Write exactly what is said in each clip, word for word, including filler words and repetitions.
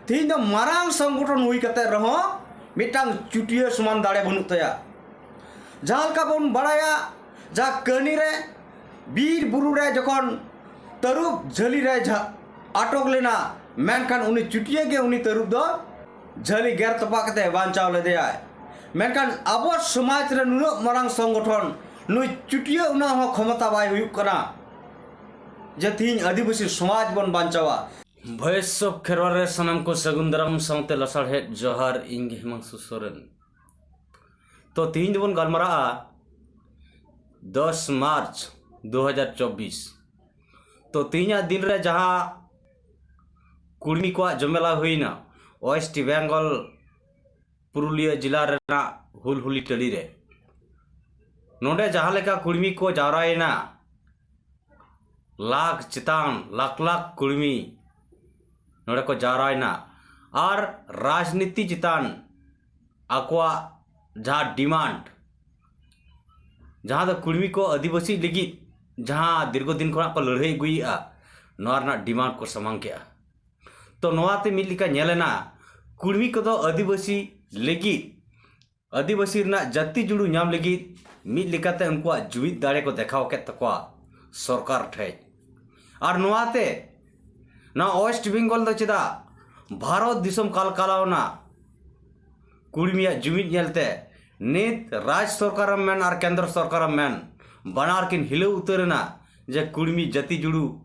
ᱛᱮᱦᱮᱧ ᱫᱚ ᱢᱟᱨᱟᱝ ᱥᱚᱝᱜᱚᱴᱷᱚᱱ ᱦᱩᱭ ᱠᱟᱛᱮ ᱨᱮᱦᱚᱸ ᱢᱤᱫᱴᱟᱝ ᱪᱩᱴᱭᱟᱹ ᱥᱚᱢᱟᱱ ᱫᱟᱲᱮ ᱵᱟᱹᱱᱩᱜ ᱛᱟᱭᱟ᱾ ᱡᱟᱦᱟᱸ ᱞᱮᱠᱟ ᱵᱚᱱ ᱵᱟᱲᱟᱭᱟ, ᱡᱟᱦᱟᱸ ᱠᱟᱹᱦᱱᱤ ᱨᱮ ᱵᱤᱨ ᱵᱩᱨᱩ ᱨᱮ ᱡᱚᱠᱷᱚᱱ ᱛᱟᱹᱨᱩᱵ ᱡᱷᱟᱹᱞᱤ ᱨᱮ ᱡᱷᱟ-, ᱟᱴᱚᱠ ᱞᱮᱱᱟ, ᱢᱮᱱᱠᱷᱟᱱ ᱩᱱᱤ ᱪᱩᱴᱭᱟᱹ ᱜᱮ ᱩᱱᱤ ᱛᱟᱹᱨᱩᱵ ᱫᱚ ᱡᱷᱟᱹᱞᱤ ᱜᱮᱨ ᱛᱚᱯᱟᱜ ᱠᱟᱛᱮ ᱵᱟᱧᱪᱟᱣ ᱞᱮᱫᱮᱭᱟᱭ᱾ ᱢᱮᱱᱠᱷᱟᱱ ᱟᱵᱚ ᱥᱚᱢᱟᱡᱽ ᱨᱮ ᱱᱩᱱᱟᱹᱜ ᱢᱟᱨᱟᱝ ᱥᱚᱝᱜᱚᱴᱷᱚᱱ, ᱱᱩᱭ ᱪᱩᱴᱭᱟᱹ ᱩᱱᱟᱹᱜ ᱦᱚᱸ ᱠᱷᱚᱢᱚᱛᱟ ᱵᱟᱭ ᱦᱩᱭᱩᱜ ᱠᱟᱱᱟ ᱡᱮ ᱛᱤᱦᱤᱧ ᱟᱹᱫᱤᱵᱟᱹᱥᱤ ᱥᱚᱢᱟᱡᱽ ᱵᱚᱱ ᱵᱟᱧᱪᱟᱣᱟ᱾ Voice of ᱠᱷᱮᱨᱣᱟᱞ ᱨᱮ ᱥᱟᱱᱟᱢ ᱠᱚ ᱥᱟᱹᱜᱩᱱ ᱫᱟᱨᱟᱢ ᱥᱟᱶᱛᱮ ᱞᱟᱥᱟᱲᱦᱮᱫ ᱡᱚᱦᱟᱨ, ᱤᱧ ᱜᱮ ᱦᱤᱢᱟᱝᱥᱩ ᱥᱚᱨᱮᱱ᱾ ᱛᱚ ᱛᱤᱦᱤᱧ ᱫᱚᱵᱚᱱ ᱜᱟᱞᱢᱟᱨᱟᱜᱼᱟ ᱫᱚᱥ ᱢᱟᱨᱪ ᱫᱩ ᱦᱟᱡᱟᱨ ᱪᱚᱵᱵᱤᱥ᱾ ᱛᱚ ᱛᱤᱦᱤᱧᱟᱜ ᱫᱤᱱ ᱨᱮ ᱡᱟᱦᱟᱸ ᱠᱩᱲᱢᱤ ᱠᱚᱣᱟᱜ ᱡᱚᱢᱮᱞᱟ ᱦᱩᱭᱱᱟ ᱳᱭᱮᱥᱴ ᱵᱮᱝᱜᱚᱞ ᱯᱩᱨᱩᱞᱤᱭᱟᱹ ᱡᱮᱞᱟ ᱨᱮᱱᱟᱜ ᱦᱩᱞᱦᱩᱞᱤ ᱴᱟᱺᱰᱤ ᱨᱮ, ᱱᱚᱰᱮ ᱡᱟᱦᱟᱸ ᱞᱮᱠᱟ ᱠᱩᱲᱢᱤ ᱠᱚ ᱡᱟᱣᱨᱟᱭᱮᱱᱟ, ᱞᱟᱠᱷ ᱪᱮᱛᱟᱱ ᱞᱟᱠᱷ ᱞᱟᱠᱷ ᱠᱩᱲᱢᱤ ᱱᱚᱰᱮ ᱠᱚ ᱡᱟᱣᱨᱟᱭᱮᱱᱟ ᱟᱨ ᱨᱟᱡᱽᱱᱤᱛᱤ ᱪᱮᱛᱟᱱ ᱟᱠᱚᱣᱟᱜ ᱡᱟᱦᱟᱸ ᱰᱤᱢᱟᱱᱰ, ᱡᱟᱦᱟᱸ ᱫᱚ ᱠᱩᱲᱢᱤ ᱠᱚ ᱟᱹᱫᱤᱵᱟᱹᱥᱤ ᱞᱟᱹᱜᱤᱫ ᱡᱟᱦᱟᱸ ᱫᱤᱨᱜᱷᱚ ᱫᱤᱱ ᱠᱷᱚᱱᱟᱜ ᱠᱚ ᱞᱟᱹᱲᱦᱟᱹᱭ ᱟᱹᱜᱩᱭᱮᱫᱼᱟ, ᱱᱚᱣᱟ ᱨᱮᱱᱟᱜ ᱰᱤᱢᱟᱱᱰ ᱠᱚ ᱥᱟᱢᱟᱝ ᱠᱮᱫᱼᱟ᱾ ᱛᱚ ᱱᱚᱣᱟᱛᱮ ᱢᱤᱫ ᱞᱮᱠᱟ ᱧᱮᱞᱮᱱᱟ, ᱠᱩᱲᱢᱤ ᱠᱚᱫᱚ ᱟᱹᱫᱤᱵᱟᱹᱥᱤ ᱞᱟᱹᱜᱤᱫ, ᱟᱹᱫᱤᱵᱟᱹᱥᱤ ᱨᱮᱱᱟᱜ ᱡᱟᱹᱛᱤ ᱡᱩᱲᱩ ᱧᱟᱢ ᱞᱟᱹᱜᱤᱫ ᱢᱤᱫ ᱞᱮᱠᱟᱛᱮ ᱩᱱᱠᱩᱣᱟᱜ ᱡᱩᱢᱤᱫ ᱫᱟᱲᱮ ᱠᱚ ᱫᱮᱠᱷᱟᱣ ᱠᱮᱫ ᱛᱟᱠᱚᱣᱟ ᱥᱚᱨᱠᱟᱨ ᱴᱷᱮᱡ᱾ ᱟᱨ ᱱᱚᱣᱟᱛᱮ ᱱᱚᱣᱟ ᱳᱭᱮᱥᱴ ᱵᱮᱝᱜᱚᱞ ᱫᱚ ᱪᱮᱫᱟᱜ ᱵᱷᱟᱨᱚᱛ ᱫᱤᱥᱚᱢ ᱠᱟᱞᱠᱟᱞᱟᱣᱱᱟ ᱠᱩᱲᱢᱤᱭᱟᱜ ᱡᱩᱢᱤᱫ ᱧᱮᱞᱛᱮ ᱱᱤᱛ ᱨᱟᱡᱽ ᱥᱚᱨᱠᱟᱨᱮᱢ ᱢᱮᱱ ᱟᱨ ᱠᱮᱱᱫᱨᱚ ᱥᱚᱨᱠᱟᱨᱮᱢ ᱢᱮᱱ, ᱵᱟᱱᱟᱨ ᱠᱤᱱ ᱦᱤᱞᱟᱹᱣ ᱩᱛᱟᱹᱨ ᱮᱱᱟ ᱡᱮ ᱠᱩᱲᱢᱤ ᱡᱟᱹᱛᱤ ᱡᱩᱲᱩ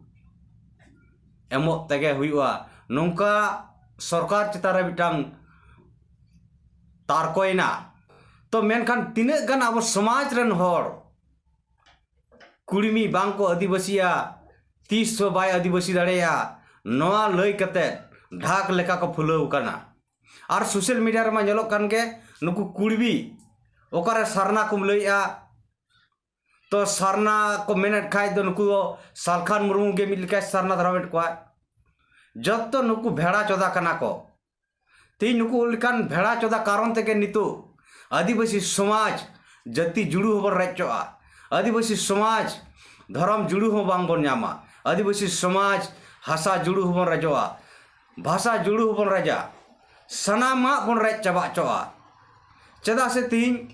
ᱮᱢᱚᱜ ᱛᱮᱜᱮ ᱦᱩᱭᱩᱜᱼᱟ, ᱱᱚᱝᱠᱟ ᱥᱚᱨᱠᱟᱨ ᱪᱮᱛᱟᱱ ᱨᱮ ᱢᱤᱫᱴᱟᱝ ᱛᱟᱨᱠᱚᱭᱮᱱᱟ᱾ ᱛᱚ ᱢᱮᱱᱠᱷᱟᱱ ᱛᱤᱱᱟᱹᱜ ᱜᱟᱱ ᱟᱵᱚ ᱥᱚᱢᱟᱡᱽ ᱨᱮᱱ ᱦᱚᱲ ᱠᱩᱲᱢᱤ ᱵᱟᱝ ᱠᱚ ᱟᱹᱫᱤᱵᱟᱹᱥᱤᱜᱼᱟ, ᱛᱤᱥ ᱦᱚᱸ ᱵᱟᱭ ᱟᱹᱫᱤᱵᱟᱹᱥᱤ ᱫᱟᱲᱮᱭᱟᱜᱼᱟ, ᱱᱚᱣᱟ ᱞᱟᱹᱭ ᱠᱟᱛᱮ ᱰᱷᱟᱠ ᱞᱮᱠᱟ ᱠᱚ ᱯᱷᱩᱞᱟᱹᱣ ᱠᱟᱱᱟ᱾ ᱟᱨ ᱥᱳᱥᱟᱞ ᱢᱤᱰᱤᱭᱟ ᱨᱮᱢᱟ ᱧᱮᱞᱚᱜ ᱠᱟᱱ ᱜᱮ, ᱱᱩᱠᱩ ᱠᱩᱲᱢᱤ ᱚᱠᱟᱨᱮ ᱥᱟᱨᱱᱟ ᱠᱚᱢ ᱞᱟᱹᱭᱮᱜᱼᱟ, ᱛᱚ ᱥᱟᱨᱱᱟ ᱠᱚ ᱢᱮᱱᱮᱫ ᱠᱷᱟᱡ ᱫᱚ ᱱᱩᱠᱩ ᱫᱚ ᱥᱟᱞᱠᱷᱟᱱ ᱢᱩᱨᱢᱩ ᱜᱮ ᱢᱤᱫ ᱞᱮᱠᱟᱭ ᱥᱟᱨᱱᱟ ᱫᱷᱚᱨᱚᱢᱮᱫ ᱠᱚᱣᱟ᱾ ᱡᱚᱛᱚ ᱱᱩᱠᱩ ᱵᱷᱮᱲᱟ ᱪᱚᱫᱟ ᱠᱟᱱᱟ ᱠᱚ᱾ ᱛᱮᱦᱮᱧ ᱱᱩᱠᱩ ᱞᱮᱠᱟᱱ ᱵᱷᱮᱲᱟ ᱪᱚᱫᱟ ᱠᱟᱨᱚᱱ ᱛᱮᱜᱮ ᱱᱤᱛᱚᱜ ᱟᱹᱫᱤᱵᱟᱹᱥᱤ ᱥᱚᱢᱟᱡᱽ ᱡᱟᱹᱛᱤ ᱡᱩᱲᱩ ᱦᱚᱸᱵᱚᱱ ᱨᱮᱡ ᱦᱚᱪᱚᱜᱼᱟ᱾ ᱟᱹᱫᱤᱵᱟᱹᱥᱤ ᱥᱚᱢᱟᱡᱽ ᱫᱷᱚᱨᱚᱢ ᱡᱩᱲᱩ ᱦᱚᱸ ᱵᱟᱝᱵᱚᱱ ᱧᱟᱢᱟ᱾ ᱟᱹᱫᱤᱵᱟᱹᱥᱤ ᱥᱚᱢᱟᱡᱽ ᱦᱟᱥᱟ ᱡᱩᱲᱩ ᱦᱚᱸᱵᱚᱱ ᱨᱮᱡᱚᱜᱼᱟ᱾ ᱵᱷᱟᱥᱟ ᱡᱩᱲᱩ ᱦᱚᱸᱵᱚᱱ ᱨᱮᱡᱟ, ᱥᱟᱱᱟᱢᱟᱜ ᱵᱚᱱ ᱨᱮᱡ ᱪᱟᱵᱟ ᱦᱚᱪᱚᱜᱼᱟ᱾ ᱪᱮᱫᱟᱜ ᱥᱮ ᱛᱤᱦᱤᱧ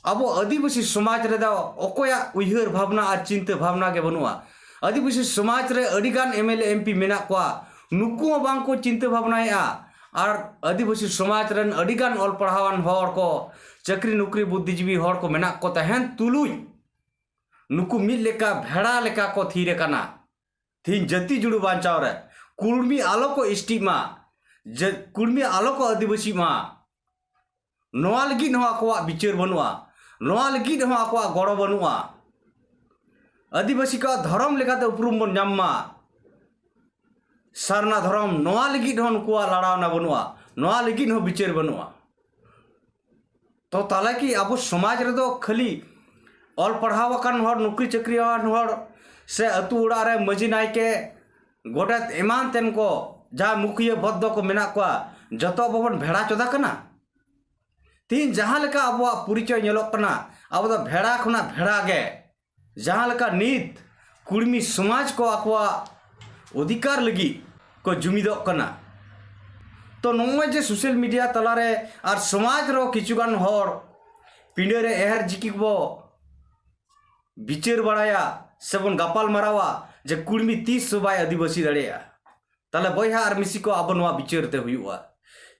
ᱟᱵᱚ ᱟᱹᱫᱤᱵᱟᱹᱥᱤ ᱥᱚᱢᱟᱡᱽ ᱨᱮᱫᱚ ᱚᱠᱚᱭᱟᱜ ᱩᱭᱦᱟᱹᱨ ᱵᱷᱟᱵᱽᱱᱟ ᱟᱨ ᱪᱤᱱᱛᱟᱹ ᱵᱷᱟᱵᱽᱱᱟ ᱜᱮ ᱵᱟᱹᱱᱩᱜᱼᱟ᱾ ᱟᱹᱫᱤᱵᱟᱹᱥᱤ ᱥᱚᱢᱟᱡᱽ ᱨᱮ ᱟᱹᱰᱤᱜᱟᱱ M L A M P ᱢᱮᱱᱟᱜ ᱠᱚᱣᱟ, ᱱᱩᱠᱩ ᱦᱚᱸ ᱵᱟᱝ ᱠᱚ ᱪᱤᱱᱛᱟᱹ ᱵᱷᱟᱵᱽᱱᱟᱭᱮᱫᱼᱟ᱾ ᱟᱨ ᱟᱹᱫᱤᱵᱟᱹᱥᱤ ᱥᱚᱢᱟᱡᱽ ᱨᱮᱱ ᱟᱹᱰᱤᱜᱟᱱ ᱚᱞ ᱯᱟᱲᱦᱟᱣᱟᱱ ᱦᱚᱲ ᱠᱚ, ᱪᱟᱹᱠᱨᱤ ᱱᱚᱠᱨᱤ ᱵᱩᱫᱽᱫᱷᱤᱡᱤᱵᱤ ᱦᱚᱲ ᱠᱚ ᱢᱮᱱᱟᱜ ᱠᱚ ᱛᱟᱦᱮᱱ ᱛᱩᱞᱩᱡ ᱱᱩᱠᱩ ᱢᱤᱫ ᱞᱮᱠᱟ ᱵᱷᱮᱲᱟ ᱞᱮᱠᱟ ᱠᱚ ᱛᱷᱤᱨ ᱟᱠᱟᱱᱟ᱾ ᱛᱤᱦᱤᱧ ᱡᱟᱹᱛᱤ ᱡᱩᱲᱩ ᱵᱟᱧᱪᱟᱣ ᱨᱮ ᱠᱩᱲᱢᱤ ᱟᱞᱚ ᱠᱚ ᱮᱥ ᱴᱤᱜ ᱢᱟ, ᱡᱟᱹ-, ᱠᱩᱲᱢᱤ ᱟᱞᱚ ᱠᱚ ᱟᱹᱫᱤᱵᱟᱹᱥᱤᱜ ᱢᱟ, ᱱᱚᱣᱟ ᱞᱟᱹᱜᱤᱫ ᱦᱚᱸ ᱟᱠᱚᱣᱟᱜ ᱵᱤᱪᱟᱹᱨ ᱵᱟᱹᱱᱩᱜᱼᱟ, ᱱᱚᱣᱟ ᱞᱟᱹᱜᱤᱫ ᱦᱚᱸ ᱟᱠᱚᱣᱟᱜ ᱜᱚᱲᱚ ᱵᱟᱹᱱᱩᱜᱼᱟ᱾ ᱟᱹᱫᱤᱵᱟᱹᱥᱤ ᱠᱚᱣᱟᱜ ᱫᱷᱚᱨᱚᱢ ᱞᱮᱠᱟᱛᱮ ᱩᱯᱨᱩᱢ ᱵᱚᱱ ᱧᱟᱢ ᱢᱟ, ᱥᱟᱨᱱᱟ ᱫᱷᱚᱨᱚᱢ, ᱱᱚᱣᱟ ᱞᱟᱹᱜᱤᱫ ᱦᱚᱸ ᱱᱩᱠᱩᱣᱟᱜ ᱞᱟᱲᱟᱣᱱᱟ ᱵᱟᱹᱱᱩᱜᱼᱟ, ᱱᱚᱣᱟ ᱞᱟᱹᱜᱤᱫ ᱦᱚᱸ ᱵᱤᱪᱟᱹᱨ ᱵᱟᱹᱱᱩᱜᱼᱟ᱾ ᱛᱚ ᱛᱟᱦᱞᱮ ᱠᱤ ᱟᱵᱚ ᱥᱚᱢᱟᱡᱽ ᱨᱮᱫᱚ ᱠᱷᱟᱹᱞᱤ ᱚᱞ ᱯᱟᱲᱦᱟᱣ ᱟᱠᱟᱱ ᱦᱚᱲ, ᱱᱚᱠᱨᱤ ᱪᱟᱹᱠᱨᱤ ᱟᱠᱟᱱ ᱦᱚᱲ, ᱥᱮ ᱟᱹᱛᱩ ᱚᱲᱟᱜ ᱨᱮ ᱢᱟᱹᱡᱷᱤ ᱱᱟᱭᱠᱮ ᱜᱚᱰᱮᱛ ᱮᱢᱟᱱ ᱛᱮᱱ ᱠᱚ ᱡᱟᱦᱟᱸ ᱢᱩᱠᱷᱤᱭᱟᱹ ᱵᱷᱚᱫᱽᱫᱚ ᱠᱚ ᱢᱮᱱᱟᱜ ᱠᱚᱣᱟ, ᱡᱚᱛᱚ ᱟᱵᱚ ᱵᱚᱱ ᱵᱷᱮᱲᱟ ᱪᱚᱫᱟ ᱠᱟᱱᱟ? ᱛᱤᱦᱤᱧ ᱡᱟᱦᱟᱸ ᱞᱮᱠᱟ ᱟᱵᱚᱣᱟᱜ ᱯᱚᱨᱤᱪᱚᱭ ᱧᱮᱞᱚᱜ ᱠᱟᱱᱟ, ᱟᱵᱚ ᱫᱚ ᱵᱷᱮᱲᱟ ᱠᱷᱚᱱᱟᱜ ᱵᱷᱮᱲᱟ ᱜᱮ᱾ ᱡᱟᱦᱟᱸ ᱞᱮᱠᱟ ᱱᱤᱛ ᱠᱩᱲᱢᱤ ᱥᱚᱢᱟᱡᱽ ᱠᱚ ᱟᱠᱚᱣᱟᱜ ᱚᱫᱷᱤᱠᱟᱨ ᱞᱟᱹᱜᱤᱫ ᱠᱚ ᱡᱩᱢᱤᱫᱚᱜ ᱠᱟᱱᱟ, ᱛᱚ ᱱᱚᱜᱼᱚᱭ ᱡᱮ ᱥᱳᱥᱟᱞ ᱢᱤᱰᱤᱭᱟ ᱛᱟᱞᱟᱨᱮ ᱟᱨ ᱥᱚᱢᱟᱡᱽ ᱨᱮᱦᱚᱸ ᱠᱤᱪᱷᱩᱜᱟᱱ ᱦᱚᱲ ᱯᱤᱸᱰᱟᱹ ᱨᱮ ᱮᱦᱮᱨ ᱡᱤᱠᱤ ᱠᱚ ᱵᱤᱪᱟᱹᱨ ᱵᱟᱲᱟᱭᱟ ᱥᱮᱵᱚᱱ ᱜᱟᱯᱟᱞ ᱢᱟᱨᱟᱣᱟ ᱡᱮ ᱠᱩᱲᱢᱤ ᱛᱤᱥ ᱦᱚᱸ ᱵᱟᱭ ᱟᱹᱫᱤᱵᱟᱹᱥᱤ ᱫᱟᱲᱮᱭᱟᱜᱼᱟ᱾ ᱛᱟᱦᱞᱮ ᱵᱚᱭᱦᱟ ᱟᱨ ᱢᱤᱥᱤ ᱠᱚ, ᱟᱵᱚ ᱱᱚᱣᱟ ᱵᱤᱪᱟᱹᱨ ᱛᱮ ᱦᱩᱭᱩᱜᱼᱟ᱾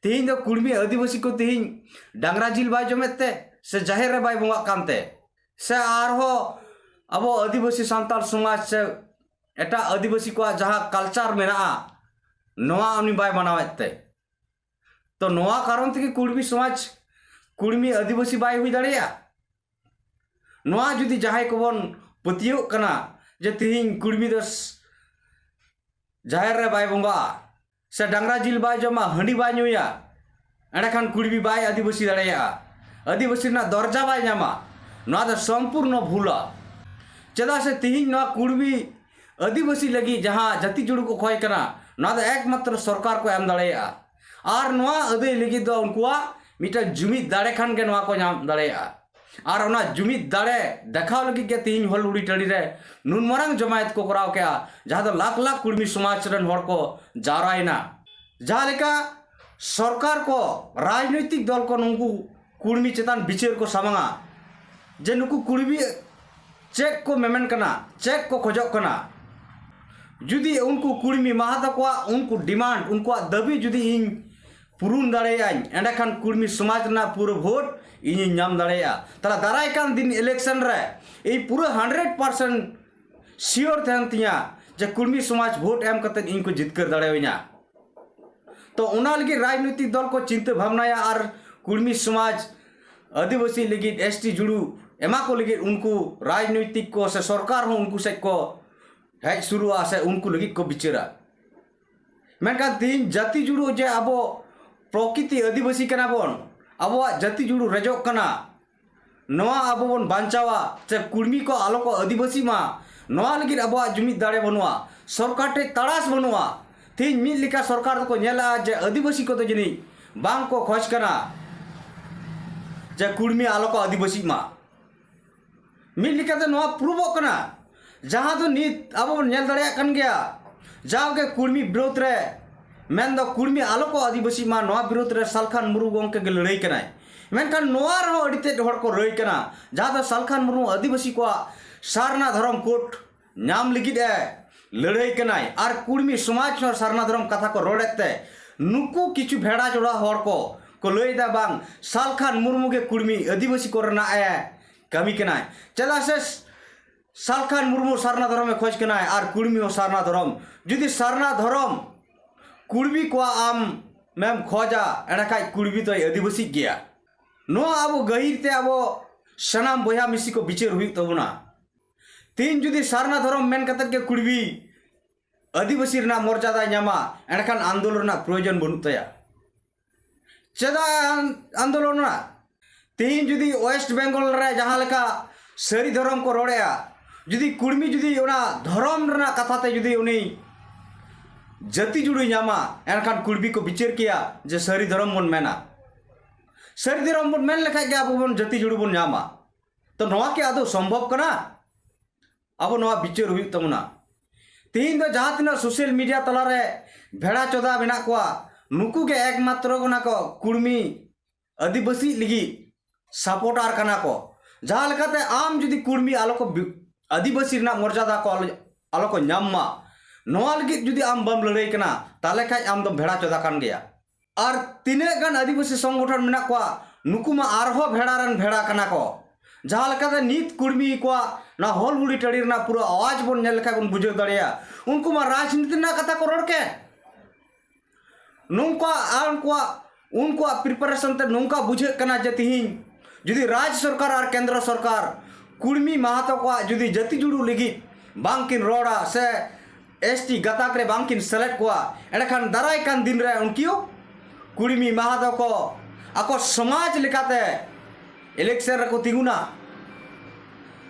ᱛᱮᱦᱮᱧ ᱫᱚ ᱠᱩᱲᱢᱤ ᱟᱹᱫᱤᱵᱟᱹᱥᱤ ᱠᱚ ᱛᱮᱦᱮᱧ ᱰᱟᱝᱨᱟ ᱡᱤᱞ ᱵᱟᱭ ᱡᱚᱢᱮᱫ ᱛᱮ, ᱥᱮ ᱡᱟᱦᱮᱨ ᱨᱮ ᱵᱟᱭ ᱵᱚᱸᱜᱟᱜ ᱠᱟᱱᱛᱮ, ᱥᱮ ᱟᱨᱦᱚᱸ ᱟᱵᱚ ᱟᱹᱫᱤᱵᱟᱹᱥᱤ ᱥᱟᱱᱛᱟᱲ ᱥᱚᱢᱟᱡᱽ ᱥᱮ ᱮᱴᱟᱜ ᱟᱹᱫᱤᱵᱟᱹᱥᱤ ᱠᱚᱣᱟᱜ ᱡᱟᱦᱟᱸ ᱠᱟᱞᱪᱟᱨ ᱢᱮᱱᱟᱜᱼᱟ, ᱱᱚᱣᱟ ᱩᱱᱤ ᱵᱟᱭ ᱢᱟᱱᱟᱣᱮᱫ ᱛᱮ, ᱛᱚ ᱱᱚᱣᱟ ᱠᱟᱨᱚᱱ ᱛᱮᱜᱮ ᱠᱩᱲᱢᱤ ᱥᱚᱢᱟᱡᱽ, ᱠᱩᱲᱢᱤ ᱟᱹᱫᱤᱵᱟᱹᱥᱤ ᱵᱟᱭ ᱦᱩᱭ ᱫᱟᱲᱮᱭᱟᱜᱼᱟ? ᱱᱚᱣᱟ ᱡᱩᱫᱤ ᱡᱟᱦᱟᱸᱭ ᱠᱚᱵᱚᱱ ᱯᱟᱹᱛᱭᱟᱹᱣᱚᱜ ᱠᱟᱱᱟ ᱡᱮ ᱛᱮᱦᱮᱧ ᱠᱩᱲᱢᱤ ᱫᱚ ᱥ-, ᱡᱟᱦᱮᱨ ᱨᱮ ᱵᱟᱭ ᱵᱚᱸᱜᱟᱜᱼᱟ, ᱥᱮ ᱰᱟᱝᱨᱟ ᱡᱤᱞ ᱵᱟᱭ ᱡᱚᱢᱟ, ᱦᱟᱺᱰᱤ ᱵᱟᱭ ᱧᱩᱭᱟ, ᱮᱸᱰᱮᱠᱷᱟᱱ ᱠᱩᱲᱢᱤ ᱵᱟᱭ ᱟᱹᱫᱤᱵᱟᱹᱥᱤ ᱫᱟᱲᱮᱭᱟᱜᱼᱟ, ᱟᱹᱫᱤᱵᱟᱹᱥᱤ ᱨᱮᱱᱟᱜ ᱫᱚᱨᱡᱟ ᱵᱟᱭ ᱧᱟᱢᱟ, ᱱᱚᱣᱟ ᱫᱚ ᱥᱚᱢᱯᱩᱨᱱᱚ ᱵᱷᱩᱞᱟ᱾ ᱪᱮᱫᱟᱜ ᱥᱮ ᱛᱮᱦᱮᱧ ᱱᱚᱣᱟ ᱠᱩᱲᱢᱤ ᱟᱹᱫᱤᱵᱟᱹᱥᱤ ᱞᱟᱹᱜᱤᱫ ᱡᱟᱦᱟᱸ ᱡᱟᱹᱛᱤ ᱡᱩᱲᱩ ᱠᱚ ᱠᱷᱚᱭ ᱠᱟᱱᱟ, ᱱᱚᱣᱟ ᱫᱚ ᱮᱠᱢᱟᱛᱨᱚ ᱥᱚᱨᱠᱟᱨ ᱠᱚ ᱮᱢ ᱫᱟᱲᱮᱭᱟᱜᱼᱟ᱾ ᱟᱨ ᱱᱚᱣᱟ ᱟᱹᱫᱟᱹᱭ ᱞᱟᱹᱜᱤᱫ ᱫᱚ ᱩᱱᱠᱩᱣᱟᱜ ᱢᱤᱫᱴᱟᱝ ᱡᱩᱢᱤᱫ ᱫᱟᱲᱮ ᱠᱷᱟᱱ ᱜᱮ ᱱᱚᱣᱟ ᱠᱚ ᱧᱟᱢ ᱫᱟᱲᱮᱭᱟᱜᱼᱟ᱾ ᱟᱨ ᱚᱱᱟ ᱡᱩᱢᱤᱫ ᱫᱟᱲᱮ ᱫᱮᱠᱷᱟᱣ ᱞᱟᱹᱜᱤᱫ ᱜᱮ ᱛᱮᱦᱮᱧ ᱦᱚᱞ ᱦᱩᱲᱤ ᱴᱟᱺᱰᱤ ᱨᱮ ᱱᱩᱱ ᱢᱟᱨᱟᱝ ᱡᱚᱢᱟᱭᱮᱛ ᱠᱚ ᱠᱚᱨᱟᱣ ᱠᱮᱜᱼᱟ, ᱡᱟᱦᱟᱸ ᱫᱚ ᱞᱟᱠᱷ ᱞᱟᱠᱷ ᱠᱩᱲᱢᱤ ᱥᱚᱢᱟᱡᱽ ᱨᱮᱱ ᱦᱚᱲ ᱠᱚ ᱡᱟᱣᱨᱟᱭᱮᱱᱟ᱾ ᱡᱟᱦᱟᱸ ᱞᱮᱠᱟ ᱥᱚᱨᱠᱟᱨ ᱠᱚ, ᱨᱟᱡᱽᱱᱳᱭᱛᱤᱠ ᱫᱚᱞ ᱠᱚ ᱱᱩᱠᱩ ᱠᱩᱲᱢᱤ ᱪᱮᱛᱟᱱ ᱵᱤᱪᱟᱹᱨ ᱠᱚ ᱥᱟᱢᱟᱝᱟ ᱡᱮ ᱱᱩᱠᱩ ᱠᱩᱲᱢᱤ ᱪᱮᱫ ᱠᱚ ᱢᱮᱢᱮᱱ ᱠᱟᱱᱟ, ᱪᱮᱫ ᱠᱚ ᱠᱷᱚᱡᱚᱜ ᱠᱟᱱᱟ᱾ ᱡᱩᱫᱤ ᱩᱱᱠᱩ ᱠᱩᱲᱢᱤ ᱢᱟᱦᱟᱛᱟ ᱠᱚᱣᱟᱜ ᱩᱱᱠᱩ ᱰᱤᱢᱟᱱᱰ, ᱩᱱᱠᱩᱣᱟᱜ ᱫᱟᱹᱵᱤ ᱡᱩᱫᱤ ᱤᱧ ᱯᱩᱨᱩᱱ ᱫᱟᱲᱮᱭᱟᱜᱼᱟᱹᱧ, ᱮᱸᱰᱮᱠᱷᱟᱱ ᱠᱩᱲᱢᱤ ᱥᱚᱢᱟᱡᱽ ᱨᱮᱱᱟᱜ ᱯᱩᱨᱟᱹ ᱵᱷᱳᱴ ᱤᱧᱤᱧ ᱧᱟᱢ ᱫᱟᱲᱮᱭᱟᱜᱼᱟ᱾ ᱛᱟᱦᱞᱮ ᱫᱟᱨᱟᱭ ᱠᱟᱱ ᱫᱤᱱ ᱤᱞᱮᱠᱥᱚᱱ ᱨᱮ ᱤᱧ ᱯᱩᱨᱟᱹ ᱦᱟᱱᱰᱨᱮᱰ ᱯᱟᱨᱥᱮᱱᱴ ᱥᱤᱭᱳᱨ ᱛᱟᱦᱮᱱ ᱛᱤᱧᱟ ᱡᱮ ᱠᱩᱲᱢᱤ ᱥᱚᱢᱟᱡᱽ ᱵᱷᱳᱴ ᱮᱢ ᱠᱟᱛᱮ ᱤᱧ ᱠᱚ ᱡᱤᱛᱠᱟᱹᱨ ᱫᱟᱲᱮᱭᱟᱹᱧᱟ᱾ ᱛᱚ ᱚᱱᱟ ᱞᱟᱹᱜᱤᱫ ᱨᱟᱡᱽᱱᱳᱭᱛᱤᱠ ᱫᱚᱞ ᱠᱚ ᱪᱤᱱᱛᱟᱹ ᱵᱷᱟᱵᱽᱱᱟᱭᱟ ᱟᱨ ᱠᱩᱲᱢᱤ ᱥᱚᱢᱟᱡᱽ, ᱟᱹᱫᱤᱵᱟᱹᱥᱤ ᱞᱟᱹᱜᱤᱫ ᱮᱥ ᱴᱤ ᱡᱩᱲᱩ ᱮᱢᱟ ᱠᱚ ᱞᱟᱹᱜᱤᱫ ᱩᱱᱠᱩ ᱨᱟᱡᱽᱱᱳᱭᱛᱤᱠ ᱠᱚ ᱥᱮ ᱥᱚᱨᱠᱟᱨ ᱦᱚᱸ ᱩᱱᱠᱩ ᱥᱮᱫ ᱠᱚ ᱦᱮᱡ ᱥᱩᱨᱩᱜᱼᱟ ᱥᱮ ᱩᱱᱠᱩ ᱞᱟᱹᱜᱤᱫ ᱠᱚ ᱵᱤᱪᱟᱹᱨᱟ᱾ ᱢᱮᱱᱠᱷᱟᱱ ᱛᱮᱦᱮᱧ ᱡᱟᱹᱛᱤ ᱡᱩᱲᱩ ᱡᱮ ᱟᱵᱚ ᱯᱨᱚᱠᱤᱛᱤ ᱟᱹᱫᱤᱵᱟᱹᱥᱤ ᱠᱟᱱᱟ ᱵᱚᱱ, ᱟᱵᱚᱣᱟᱜ ᱡᱟᱹᱛᱤ ᱡᱩᱲᱩ ᱨᱮᱡᱚᱜ ᱠᱟᱱᱟ, ᱱᱚᱣᱟ ᱟᱵᱚ ᱵᱚᱱ ᱵᱟᱧᱪᱟᱣᱟ ᱥᱮ ᱠᱩᱲᱢᱤ ᱠᱚ ᱟᱞᱚ ᱠᱚ ᱟᱹᱫᱤᱵᱟᱹᱥᱤ ᱢᱟ, ᱱᱚᱣᱟ ᱞᱟᱹᱜᱤᱫ ᱟᱵᱚᱣᱟᱜ ᱡᱩᱢᱤᱫ ᱫᱟᱲᱮ ᱵᱟᱹᱱᱩᱜᱼᱟ, ᱥᱚᱨᱠᱟᱨ ᱴᱷᱮᱱ ᱛᱟᱲᱟᱥ ᱵᱟᱹᱱᱩᱜᱼᱟ᱾ ᱛᱮᱦᱮᱧ ᱢᱤᱫ ᱞᱮᱠᱟ ᱥᱚᱨᱠᱟᱨ ᱫᱚᱠᱚ ᱧᱮᱞᱟ ᱡᱮ ᱟᱹᱫᱤᱵᱟᱹᱥᱤ ᱠᱚᱫᱚ ᱡᱟᱹᱱᱤᱡ ᱵᱟᱝ ᱠᱚ ᱠᱷᱚᱡᱽ ᱠᱟᱱᱟ ᱡᱮ ᱠᱩᱲᱢᱤ ᱟᱞᱚ ᱠᱚ ᱟᱹᱫᱤᱵᱟᱹᱥᱤᱜ ᱢᱟ᱾ ᱢᱤᱫ ᱞᱮᱠᱟᱛᱮ ᱱᱚᱣᱟ ᱯᱨᱩᱵᱷᱚᱜ ᱠᱟᱱᱟ, ᱡᱟᱦᱟᱸ ᱫᱚ ᱱᱤᱛ ᱟᱵᱚ ᱵᱚᱱ ᱧᱮᱞ ᱫᱟᱲᱮᱭᱟᱜ ᱠᱟᱱ ᱜᱮᱭᱟ᱾ ᱡᱟᱣᱜᱮ ᱠᱩᱲᱢᱤ ᱵᱤᱨᱳᱫᱷ ᱨᱮ, ᱢᱮᱱᱫᱚ ᱠᱩᱲᱢᱤ ᱟᱞᱚ ᱠᱚ ᱟᱹᱫᱤᱵᱟᱹᱥᱤᱜ ᱢᱟ, ᱱᱚᱣᱟ ᱵᱤᱨᱳᱫᱷ ᱨᱮ ᱥᱟᱞᱠᱷᱟᱱ ᱢᱩᱨᱢᱩ ᱜᱚᱢᱠᱮ ᱜᱮ ᱞᱟᱹᱲᱦᱟᱹᱭ ᱠᱟᱱᱟᱭ᱾ ᱢᱮᱱᱠᱷᱟᱱ ᱱᱚᱣᱟ ᱨᱮᱦᱚᱸ ᱟᱹᱰᱤ ᱛᱮᱫ ᱦᱚᱲ ᱠᱚ ᱨᱟᱹᱭ ᱠᱟᱱᱟ, ᱡᱟᱦᱟᱸ ᱫᱚ ᱥᱟᱞᱠᱷᱟᱱ ᱢᱩᱨᱢᱩ ᱟᱹᱫᱤᱵᱟᱹᱥᱤ ᱠᱚᱣᱟᱜ ᱥᱟᱨᱱᱟ ᱫᱷᱚᱨᱚᱢ ᱠᱳᱰ ᱧᱟᱢ ᱞᱟᱹᱜᱤᱫ ᱮ ᱞᱟᱹᱲᱦᱟᱹᱭ ᱠᱟᱱᱟᱭ᱾ ᱟᱨ ᱠᱩᱲᱢᱤ ᱥᱚᱢᱟᱡᱽ ᱦᱚᱸ ᱥᱟᱨᱱᱟ ᱫᱷᱚᱨᱚᱢ ᱠᱟᱛᱷᱟ ᱠᱚ ᱨᱚᱲᱮᱫ ᱛᱮ ᱱᱩᱠᱩ ᱠᱤᱪᱷᱩ ᱵᱷᱮᱲᱟ ᱡᱚᱲᱟ ᱦᱚᱲ ᱠᱚ ᱠᱚ ᱞᱟᱹᱭ ᱮᱫᱟ, ᱵᱟᱝ, ᱥᱟᱞᱠᱷᱟᱱ ᱢᱩᱨᱢᱩ ᱜᱮ ᱠᱩᱲᱢᱤ ᱟᱹᱫᱤᱵᱟᱹᱥᱤ ᱠᱚ ᱨᱮᱱᱟᱜ ᱮ ᱠᱟᱹᱢᱤ ᱠᱟᱱᱟᱭ᱾ ᱪᱮᱫᱟᱜ ᱥᱮ ᱥᱟᱞᱠᱷᱟᱱ ᱢᱩᱨᱢᱩ ᱥᱟᱨᱱᱟ ᱫᱷᱚᱨᱚᱢᱮ ᱠᱷᱚᱡᱽ ᱠᱟᱱᱟᱭ ᱟᱨ ᱠᱩᱲᱢᱤ ᱦᱚᱸ ᱥᱟᱨᱱᱟ ᱫᱷᱚᱨᱚᱢ᱾ ᱡᱩᱫᱤ ᱥᱟᱨᱱᱟ ᱫᱷᱚᱨᱚᱢ ᱠᱩᱲᱢᱤ ᱠᱚᱣᱟᱜ ᱟᱢ ᱢᱮᱢ ᱠᱷᱚᱡᱟ, ᱮᱸᱰᱮᱠᱷᱟᱡ ᱠᱩᱲᱢᱤ ᱫᱚᱭ ᱟᱹᱫᱤᱵᱟᱹᱥᱤᱜ ᱜᱮᱭᱟ᱾ ᱱᱚᱣᱟ ᱟᱵᱚ ᱜᱟᱹᱦᱤᱨ ᱛᱮ ᱟᱵᱚ ᱥᱟᱱᱟᱢ ᱵᱚᱭᱦᱟ ᱢᱤᱥᱤ ᱠᱚ ᱵᱤᱪᱟᱹᱨ ᱦᱩᱭᱩᱜ ᱛᱟᱵᱚᱱᱟ᱾ ᱛᱮᱦᱮᱧ ᱡᱩᱫᱤ ᱥᱟᱨᱱᱟ ᱫᱷᱚᱨᱚᱢ ᱢᱮᱱ ᱠᱟᱛᱮᱫ ᱜᱮ ᱠᱩᱲᱢᱤ ᱟᱹᱫᱤᱵᱟᱹᱥᱤ ᱨᱮᱱᱟᱜ ᱢᱚᱨᱡᱟᱫᱟᱭ ᱧᱟᱢᱟ, ᱮᱸᱰᱮᱠᱷᱟᱱ ᱟᱱᱫᱳᱞᱚᱱ ᱨᱮᱱᱟᱜ ᱯᱨᱚᱭᱳᱡᱚᱱ ᱵᱟᱹᱱᱩᱜ ᱛᱟᱭᱟ᱾ ᱪᱮᱫᱟᱜ ᱟᱱ-, ᱟᱱᱫᱳᱞᱚᱱᱟ? ᱛᱮᱦᱮᱧ ᱡᱩᱫᱤ ᱳᱭᱮᱥᱴ ᱵᱮᱝᱜᱚᱞ ᱨᱮ ᱡᱟᱦᱟᱸ ᱞᱮᱠᱟ ᱥᱟᱹᱨᱤ ᱫᱷᱚᱨᱚᱢ ᱠᱚ ᱨᱚᱲᱮᱜᱼᱟ, ᱡᱩᱫᱤ ᱠᱩᱲᱢᱤ ᱡᱩᱫᱤ ᱚᱱᱟ ᱫᱷᱚᱨᱚᱢ ᱨᱮᱱᱟᱜ ᱠᱟᱛᱷᱟ ᱛᱮ ᱡᱩᱫᱤ ᱩᱱᱤ ᱡᱟᱹᱛᱤ ᱡᱩᱲᱩᱭ ᱧᱟᱢᱟ, ᱮᱱᱠᱷᱟᱱ ᱠᱩᱲᱢᱤ ᱠᱚ ᱵᱤᱪᱟᱹᱨ ᱠᱮᱭᱟ ᱡᱮ ᱥᱟᱹᱨᱤ ᱫᱷᱚᱨᱚᱢ ᱵᱚᱱ ᱢᱮᱱᱟ᱾ ᱥᱟᱹᱨᱤ ᱫᱷᱚᱨᱚᱢ ᱵᱚᱱ ᱢᱮᱱ ᱞᱮᱠᱷᱟᱡ ᱜᱮ ᱟᱵᱚ ᱵᱚᱱ ᱡᱟᱹᱛᱤ ᱡᱩᱲᱩ ᱵᱚᱱ ᱧᱟᱢᱟ᱾ ᱛᱚ ᱱᱚᱣᱟ ᱠᱤ ᱟᱫᱚ ᱥᱚᱢᱵᱷᱚᱵ ᱠᱟᱱᱟ? ᱟᱵᱚ ᱱᱚᱣᱟ ᱵᱤᱪᱟᱹᱨ ᱦᱩᱭᱩᱜ ᱛᱟᱵᱚᱱᱟ᱾ ᱛᱤᱦᱤᱧ ᱫᱚ ᱡᱟᱦᱟᱸ ᱛᱤᱱᱟᱹᱜ ᱥᱳᱥᱟᱞ ᱢᱤᱰᱤᱭᱟ ᱛᱟᱞᱟᱨᱮ ᱵᱷᱮᱲᱟ ᱪᱚᱫᱟ ᱢᱮᱱᱟᱜ ᱠᱚᱣᱟ, ᱱᱩᱠᱩ ᱜᱮ ᱮᱠᱢᱟᱛᱨᱚ ᱠᱟᱱᱟ ᱠᱚ ᱠᱩᱲᱢᱤ ᱟᱹᱫᱤᱵᱟᱹᱥᱤ ᱞᱟᱹᱜᱤᱫ ᱥᱟᱯᱳᱨᱴᱟᱨ ᱠᱟᱱᱟ ᱠᱚ᱾ ᱡᱟᱦᱟᱸ ᱞᱮᱠᱟᱛᱮ ᱟᱢ ᱡᱩᱫᱤ ᱠᱩᱲᱢᱤ ᱟᱞᱚ ᱠᱚ ᱵᱤ-, ᱟᱹᱫᱤᱵᱟᱹᱥᱤ ᱨᱮᱱᱟᱜ ᱢᱚᱨᱡᱟᱫᱟ ᱠᱚ ᱟᱞᱚ, ᱟᱞᱚ ᱠᱚ ᱧᱟᱢ ᱢᱟ, ᱱᱚᱣᱟ ᱞᱟᱹᱜᱤᱫ ᱡᱩᱫᱤ ᱟᱢ ᱵᱟᱢ ᱞᱟᱹᱲᱦᱟᱹᱭ ᱠᱟᱱᱟ, ᱛᱟᱦᱚᱞᱮ ᱠᱷᱟᱡ ᱟᱢ ᱫᱚᱢ ᱵᱷᱮᱲᱟ ᱪᱚᱫᱟ ᱠᱟᱱ ᱜᱮᱭᱟ᱾ ᱟᱨ ᱛᱤᱱᱟᱹᱜ ᱜᱟᱱ ᱟᱹᱫᱤᱵᱟᱹᱥᱤ ᱥᱚᱝᱜᱚᱴᱷᱚᱱ ᱢᱮᱱᱟᱜ ᱠᱚᱣᱟ, ᱱᱩᱠᱩ ᱢᱟ ᱟᱨᱦᱚᱸ ᱵᱷᱮᱲᱟ ᱨᱮᱱ ᱵᱷᱮᱲᱟ ᱠᱟᱱᱟ ᱠᱚ᱾ ᱡᱟᱦᱟᱸ ᱞᱮᱠᱟᱛᱮ ᱱᱤᱛ ᱠᱩᱲᱢᱤ ᱠᱚᱣᱟᱜ ᱱᱚᱣᱟ ᱦᱚᱞ ᱦᱩᱲᱤ ᱴᱟᱹᱲᱤ ᱨᱮᱱᱟᱜ ᱯᱩᱨᱟᱹ ᱟᱣᱟᱡᱽ ᱵᱚᱱ ᱧᱮᱞ ᱞᱮᱠᱷᱟᱡ ᱵᱚᱱ ᱵᱩᱡᱷᱟᱹᱣ ᱫᱟᱲᱮᱭᱟᱜᱼᱟ, ᱩᱱᱠᱩ ᱢᱟ ᱨᱟᱡᱽᱱᱤᱛᱤ ᱨᱮᱱᱟᱜ ᱠᱟᱛᱷᱟ ᱠᱚ ᱨᱚᱲ ᱠᱮᱫ᱾ ᱱᱚᱝᱠᱟ ᱟᱨ ᱩᱱᱠᱩᱣᱟᱜ, ᱩᱱᱠᱩᱣᱟᱜ ᱯᱨᱤᱯᱟᱨᱮᱥᱚᱱ ᱛᱮ ᱱᱚᱝᱠᱟ ᱵᱩᱡᱷᱟᱹᱜ ᱠᱟᱱᱟ ᱡᱮ ᱛᱤᱦᱤᱧ ᱡᱩᱫᱤ ᱨᱟᱡᱽ ᱥᱚᱨᱠᱟᱨ ᱟᱨ ᱠᱮᱱᱫᱨᱚ ᱥᱚᱨᱠᱟᱨ ᱠᱩᱲᱢᱤ ᱢᱟᱦᱟᱛᱚ ᱠᱚᱣᱟᱜ ᱡᱩᱫᱤ ᱡᱟᱹᱛᱤ ᱡᱩᱲᱩ ᱞᱟᱹᱜᱤᱫ ᱵᱟᱝᱠᱤᱱ ᱨᱚᱲᱟ ᱥᱮ ᱮᱥ ᱴᱤ ᱜᱟᱛᱟᱠ ᱨᱮ ᱵᱟᱝᱠᱤᱱ ᱥᱮᱞᱮᱫ ᱠᱚᱣᱟ, ᱮᱸᱰᱮᱠᱷᱟᱱ ᱫᱟᱨᱟᱭ ᱠᱟᱱ ᱫᱤᱱ ᱨᱮ ᱩᱱᱠᱩ ᱠᱩᱲᱢᱤ ᱢᱟᱦᱟᱛᱚ ᱠᱚ ᱟᱠᱚ ᱥᱚᱢᱟᱡᱽ ᱞᱮᱠᱟᱛᱮ ᱤᱞᱮᱠᱥᱚᱱ ᱨᱮᱠᱚ ᱛᱤᱸᱜᱩᱱᱟ᱾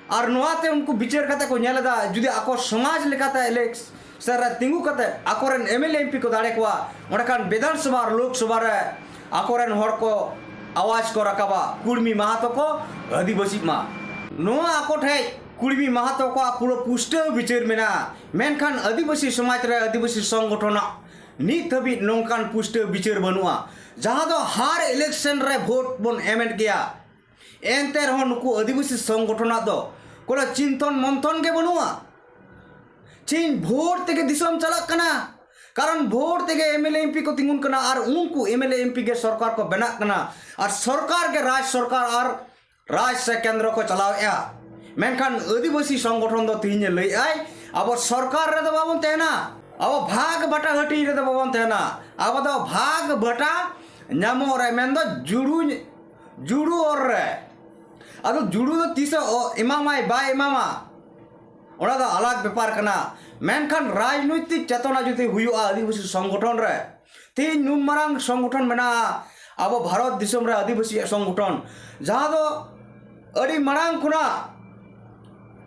ᱟᱨ ᱱᱚᱣᱟᱛᱮ ᱩᱱᱠᱩ ᱵᱤᱪᱟᱹᱨ ᱠᱟᱛᱮ ᱠᱚ ᱧᱮᱞ ᱮᱫᱟ, ᱡᱩᱫᱤ ᱟᱠᱚ ᱥᱚᱢᱟᱡᱽ ᱞᱮᱠᱟᱛᱮ ᱤᱞᱮᱠᱥᱚᱱ ᱨᱮ ᱛᱤᱸᱜᱩ ᱠᱟᱛᱮ ᱟᱠᱚᱨᱮᱱ M L A M P ᱠᱚ ᱫᱟᱲᱮ ᱠᱚᱣᱟ, ᱚᱸᱰᱮ ᱠᱷᱟᱱ ᱵᱤᱫᱷᱟᱱ ᱥᱚᱵᱷᱟ ᱟᱨ ᱞᱳᱠ ᱥᱚᱵᱷᱟ ᱨᱮ ᱟᱠᱚᱨᱮᱱ ᱦᱚᱲ ᱠᱚ ᱟᱣᱟᱡᱽ ᱠᱚ ᱨᱟᱠᱟᱵᱟ, ᱠᱩᱲᱢᱤ ᱢᱟᱦᱟᱛᱚ ᱠᱚ ᱟᱹᱫᱤᱵᱟᱹᱥᱤᱜ ᱢᱟ᱾ ᱱᱚᱣᱟ ᱟᱠᱚ ᱴᱷᱮᱡ ᱠᱩᱲᱢᱤ ᱢᱟᱦᱟᱛᱚ ᱠᱚᱣᱟᱜ ᱯᱩᱨᱟᱹ ᱯᱩᱥᱴᱟᱹᱣ ᱵᱤᱪᱟᱹᱨ ᱢᱮᱱᱟᱜᱼᱟ, ᱢᱮᱱᱠᱷᱟᱱ ᱟᱹᱫᱤᱵᱟᱹᱥᱤ ᱥᱚᱢᱟᱡᱽ ᱨᱮ ᱟᱹᱫᱤᱵᱟᱹᱥᱤ ᱥᱚᱝᱜᱚᱴᱷᱚᱱᱟᱜ ᱱᱤᱛ ᱦᱟᱹᱵᱤᱡ ᱱᱚᱝᱠᱟᱱ ᱯᱩᱥᱴᱟᱹᱣ ᱵᱤᱪᱟᱹᱨ ᱵᱟᱹᱱᱩᱜᱼᱟ, ᱡᱟᱦᱟᱸ ᱫᱚ ᱦᱟᱨ ᱤᱞᱮᱠᱥᱚᱱ ᱨᱮ ᱵᱷᱳᱴ ᱵᱚᱱ ᱮᱢᱮᱫ ᱜᱮᱭᱟ᱾ ᱮᱱᱛᱮ ᱨᱮᱦᱚᱸ ᱱᱩᱠᱩ ᱟᱹᱫᱤᱵᱟᱹᱥᱤ ᱥᱚᱝᱜᱚᱴᱷᱚᱱᱟᱜ ᱫᱚ ᱠᱳᱱᱳ ᱪᱤᱱᱛᱚᱱ ᱢᱚᱱᱛᱷᱚᱱ ᱜᱮ ᱵᱟᱹᱱᱩᱜᱼᱟ᱾ ᱪᱮᱫ ᱵᱷᱳᱴ ᱛᱮᱜᱮ ᱫᱤᱥᱚᱢ ᱪᱟᱞᱟᱜ ᱠᱟᱱᱟ? ᱠᱟᱨᱚᱱ ᱵᱷᱳᱴ ᱛᱮᱜᱮ M L A M P ᱠᱚ ᱛᱤᱸᱜᱩᱱ ᱠᱟᱱᱟ ᱟᱨ ᱩᱱᱠᱩ M L A M P ᱜᱮ ᱥᱚᱨᱠᱟᱨ ᱠᱚ ᱵᱮᱱᱟᱜ ᱠᱟᱱᱟ ᱟᱨ ᱥᱚᱨᱠᱟᱨ ᱜᱮ ᱨᱟᱡᱽ ᱥᱚᱨᱠᱟᱨ ᱟᱨ ᱨᱟᱡᱽ ᱥᱮ ᱠᱮᱱᱫᱨᱚ ᱠᱚ ᱪᱟᱞᱟᱣᱮᱫᱼᱟ᱾ ᱢᱮᱱᱠᱷᱟᱱ ᱟᱹᱫᱤᱵᱟᱹᱥᱤ ᱥᱚᱝᱜᱚᱴᱷᱚᱱ ᱫᱚ ᱛᱤᱦᱤᱧᱮ ᱞᱟᱹᱭᱮᱫᱼᱟᱭ, ᱟᱵᱚ ᱥᱚᱨᱠᱟᱨ ᱨᱮᱫᱚ ᱵᱟᱵᱚᱱ ᱛᱟᱦᱮᱱᱟ, ᱟᱵᱚ ᱵᱷᱟᱜᱽ ᱵᱟᱴᱟ ᱦᱟᱹᱴᱤᱧ ᱨᱮᱫᱚ ᱵᱟᱵᱚᱱ ᱛᱟᱦᱮᱱᱟ, ᱟᱵᱚ ᱫᱚ ᱵᱷᱟᱜᱽ ᱵᱟᱴᱟ ᱧᱟᱢᱚᱜ ᱨᱮ, ᱢᱮᱱᱫᱚ ᱡᱩᱲᱩ, ᱡᱩᱲᱩ ᱚᱨ ᱨᱮ᱾ ᱟᱫᱚ ᱡᱩᱲᱩ ᱫᱚ ᱛᱤᱥᱮ ᱚ-, ᱮᱢᱟᱢᱟᱭ ᱵᱟᱭ ᱮᱢᱟᱢᱟ, ᱚᱱᱟ ᱫᱚ ᱟᱞᱟᱜᱽ ᱵᱮᱯᱟᱨ ᱠᱟᱱᱟ᱾ ᱢᱮᱱᱠᱷᱟᱱ ᱨᱟᱡᱽᱱᱳᱭᱛᱤᱠ ᱪᱮᱛᱚᱱᱟ ᱡᱩᱫᱤ ᱦᱩᱭᱩᱜᱼᱟ ᱟᱹᱫᱤᱵᱟᱹᱥᱤ ᱥᱚᱝᱜᱚᱴᱷᱚᱱ ᱨᱮ, ᱛᱮᱦᱮᱧ ᱱᱩᱱ ᱢᱟᱨᱟᱝ ᱥᱚᱝᱜᱚᱴᱷᱚᱱ ᱢᱮᱱᱟᱜᱼᱟ ᱟᱵᱚ ᱵᱷᱟᱨᱚᱛ ᱫᱤᱥᱚᱢ ᱨᱮ, ᱟᱹᱫᱤᱵᱟᱹᱥᱤᱭᱟᱜ ᱥᱚᱝᱜᱚᱴᱷᱚᱱ, ᱡᱟᱦᱟᱸ ᱫᱚ ᱟᱹᱰᱤ ᱢᱟᱲᱟᱝ ᱠᱷᱚᱱᱟᱜ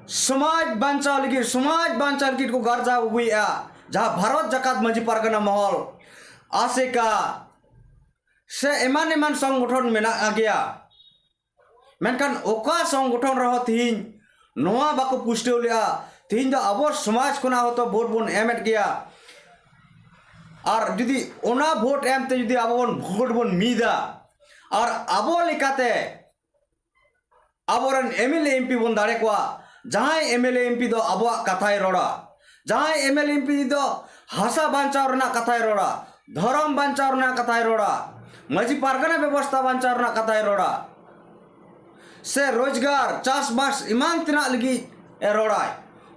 ᱥᱚᱢᱟᱡᱽ ᱵᱟᱧᱪᱟᱣ ᱞᱟᱹᱜᱤᱫ, ᱥᱚᱢᱟᱡᱽ ᱵᱟᱧᱪᱟᱣ ᱞᱟᱹᱜᱤᱫ ᱠᱚ ᱜᱟᱨᱡᱟᱣ ᱟᱹᱜᱩᱭᱮᱫᱼᱟ, ᱡᱟᱦᱟᱸ ᱵᱷᱟᱨᱚᱛ ᱡᱟᱠᱟᱛ ᱢᱟᱹᱡᱷᱤ ᱯᱟᱨᱜᱟᱱᱟ ᱢᱚᱦᱚᱞ, ᱟᱥᱮᱠᱟ, ᱥᱮ ᱮᱢᱟᱱ ᱮᱢᱟᱱ ᱥᱚᱝᱜᱚᱴᱷᱚᱱ ᱢᱮᱱᱟᱜ ᱜᱮᱭᱟ᱾ ᱢᱮᱱᱠᱷᱟᱱ ᱚᱠᱟ ᱥᱚᱝᱜᱚᱴᱷᱚᱱ ᱨᱮᱦᱚᱸ ᱛᱤᱦᱤᱧ ᱱᱚᱣᱟ ᱵᱟᱠᱚ ᱯᱩᱥᱴᱟᱹᱣ ᱞᱮᱜᱼᱟ, ᱛᱤᱦᱤᱧ ᱫᱚ ᱟᱵᱚ ᱥᱚᱢᱟᱡᱽ ᱠᱷᱚᱱᱟᱜ ᱦᱚᱸᱛᱚ ᱵᱷᱳᱴ ᱵᱚᱱ ᱮᱢᱮᱫ ᱜᱮᱭᱟ᱾ ᱟᱨ ᱡᱩᱫᱤ ᱚᱱᱟ ᱵᱷᱳᱴ ᱮᱢ ᱛᱮ ᱡᱩᱫᱤ ᱟᱵᱚ ᱵᱚᱱ ᱵᱷᱳᱴ ᱵᱚᱱ ᱢᱤᱫᱟ, ᱟᱨ ᱟᱵᱚ ᱞᱮᱠᱟᱛᱮ ᱟᱵᱚᱨᱮᱱ M L A M P ᱵᱚᱱ ᱫᱟᱲᱮ ᱠᱚᱣᱟ, ᱡᱟᱦᱟᱸᱭ M L A M P ᱫᱚ ᱟᱵᱚᱣᱟᱜ ᱠᱟᱛᱷᱟᱭ ᱨᱚᱲᱟ, ᱡᱟᱦᱟᱸᱭ M L A M P ᱫᱚ ᱦᱟᱥᱟ ᱵᱟᱧᱪᱟᱣ ᱨᱮᱱᱟᱜ ᱠᱟᱛᱷᱟᱭ ᱨᱚᱲᱟ, ᱫᱷᱚᱨᱚᱢ ᱵᱟᱧᱪᱟᱣ ᱨᱮᱱᱟᱜ ᱠᱟᱛᱷᱟᱭ ᱨᱚᱲᱟ, ᱢᱟᱹᱡᱷᱤ ᱯᱟᱨᱜᱟᱱᱟ ᱵᱮᱵᱚᱥᱛᱷᱟ ᱵᱟᱧᱪᱟᱣ ᱨᱮᱱᱟᱜ ᱠᱟᱛᱷᱟᱭ ᱨᱚᱲᱟ, ᱥᱮ ᱨᱳᱡᱽᱜᱟᱨ, ᱪᱟᱥᱵᱟᱥ ᱮᱢᱟᱱ ᱛᱮᱱᱟᱜ ᱞᱟᱹᱜᱤᱫ ᱮ ᱨᱚᱲᱟᱭ,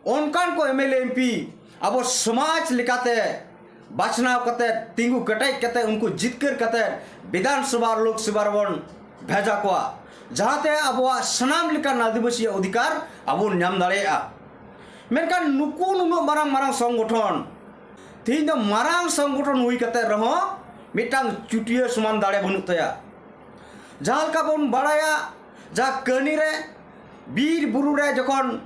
ᱚᱱᱠᱟᱱ ᱠᱚ M L A M P ᱟᱵᱚ ᱥᱚᱢᱟᱡᱽ ᱞᱮᱠᱟᱛᱮ ᱵᱟᱪᱷᱱᱟᱣ ᱠᱟᱛᱮ, ᱛᱤᱸᱜᱩ ᱠᱮᱴᱮᱡ ᱠᱟᱛᱮ, ᱩᱱᱠᱩ ᱡᱤᱛᱠᱟᱹᱨ ᱠᱟᱛᱮ ᱵᱤᱫᱷᱟᱱ ᱥᱚᱵᱷᱟ, ᱞᱳᱠ ᱥᱚᱵᱷᱟ ᱨᱮᱵᱚᱱ ᱵᱷᱮᱡᱟ ᱠᱚᱣᱟ, ᱡᱟᱦᱟᱸᱛᱮ ᱟᱵᱚᱣᱟᱜ ᱥᱟᱱᱟᱢ ᱞᱮᱠᱟᱱ ᱟᱹᱫᱤᱵᱟᱹᱥᱤᱭᱟᱜ ᱚᱫᱷᱤᱠᱟᱨ ᱟᱵᱚ ᱵᱚᱱ ᱧᱟᱢ ᱫᱟᱲᱮᱭᱟᱜᱼᱟ᱾ ᱢᱮᱱᱠᱷᱟᱱ ᱱᱩᱠᱩ ᱱᱩᱱᱟᱹᱜ ᱢᱟᱨᱟᱝ ᱢᱟᱨᱟᱝ ᱥᱚᱝᱜᱚᱴᱷᱚᱱ, ᱛᱮᱦᱮᱧ ᱫᱚ ᱢᱟᱨᱟᱝ ᱥᱚᱝᱜᱚᱴᱷᱚᱱ ᱦᱩᱭ ᱠᱟᱛᱮ ᱨᱮᱦᱚᱸ ᱢᱤᱫᱴᱟᱝ ᱪᱩᱴᱭᱟᱹ ᱥᱚᱢᱟᱱ ᱫᱟᱲᱮ ᱵᱟᱹᱱᱩᱜ ᱛᱟᱭᱟ᱾ ᱡᱟᱦᱟᱸ ᱞᱮᱠᱟ ᱵᱚᱱ ᱵᱟᱲᱟᱭᱟ, ᱡᱟ ᱠᱟᱹᱦᱱᱤ ᱨᱮ, ᱵᱤᱨ ᱵᱩᱨᱩ ᱨᱮ ᱡᱚᱠᱷᱚᱱ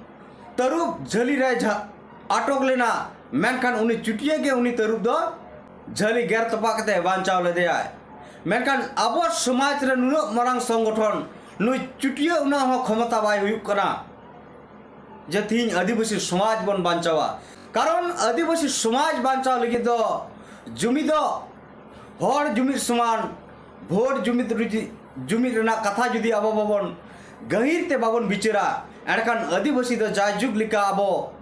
ᱛᱟᱹᱨᱩᱵ ᱡᱷᱟᱹᱞᱤ ᱨᱮ ᱡᱷᱟ-, ᱟᱴᱚᱠ ᱞᱮᱱᱟ, ᱢᱮᱱᱠᱷᱟᱱ ᱩᱱᱤ ᱪᱩᱴᱭᱟᱹ ᱜᱮ ᱩᱱᱤ ᱛᱟᱹᱨᱩᱵ ᱫᱚ ᱡᱷᱟᱹᱞᱤ ᱜᱮᱨ ᱛᱚᱯᱟᱜ ᱠᱟᱛᱮ ᱵᱟᱧᱪᱟᱣ ᱞᱮᱫᱮᱭᱟᱭ᱾ ᱢᱮᱱᱠᱷᱟᱱ ᱟᱵᱚ ᱥᱚᱢᱟᱡᱽ ᱨᱮ ᱱᱩᱱᱟᱹᱜ ᱢᱟᱨᱟᱝ ᱥᱚᱝᱜᱚᱴᱷᱚᱱ, ᱱᱩᱭ ᱪᱩᱴᱭᱟᱹ ᱩᱱᱟᱹᱜ ᱦᱚᱸ ᱠᱷᱚᱢᱚᱛᱟ ᱵᱟᱭ ᱦᱩᱭᱩᱜ ᱠᱟᱱᱟ ᱡᱮ ᱛᱤᱦᱤᱧ ᱟᱹᱫᱤᱵᱟᱹᱥᱤ ᱥᱚᱢᱟᱡᱽ ᱵᱚᱱ ᱵᱟᱧᱪᱟᱣᱟ᱾ ᱠᱟᱨᱚᱱ ᱟᱹᱫᱤᱵᱟᱹᱥᱤ ᱥᱚᱢᱟᱡᱽ ᱵᱟᱧᱪᱟᱣ ᱞᱟᱹᱜᱤᱫ ᱫᱚ ᱡᱩᱢᱤᱫᱚᱜ, ᱦᱚᱲ ᱡᱩᱢᱤᱫ ᱥᱚᱢᱟᱱ, ᱵᱷᱳᱴ ᱡᱩᱢᱤᱫ ᱨᱩᱡᱤ-, ᱡᱩᱢᱤᱫ ᱨᱮᱱᱟᱜ ᱠᱟᱛᱷᱟ ᱡᱩᱫᱤ ᱟᱵᱚ ᱵᱟᱵᱚᱱ ᱜᱟᱹᱦᱤᱨ ᱛᱮ ᱵᱟᱵᱚᱱ ᱵᱤᱪᱟᱹᱨᱟ, ᱮᱸᱰᱮᱠᱷᱟᱱ ᱟᱹᱫᱤᱵᱟᱹᱥᱤ ᱫᱚ ᱡᱟᱭᱡᱩᱜᱽ ᱞᱮᱠᱟ ᱟᱵᱚ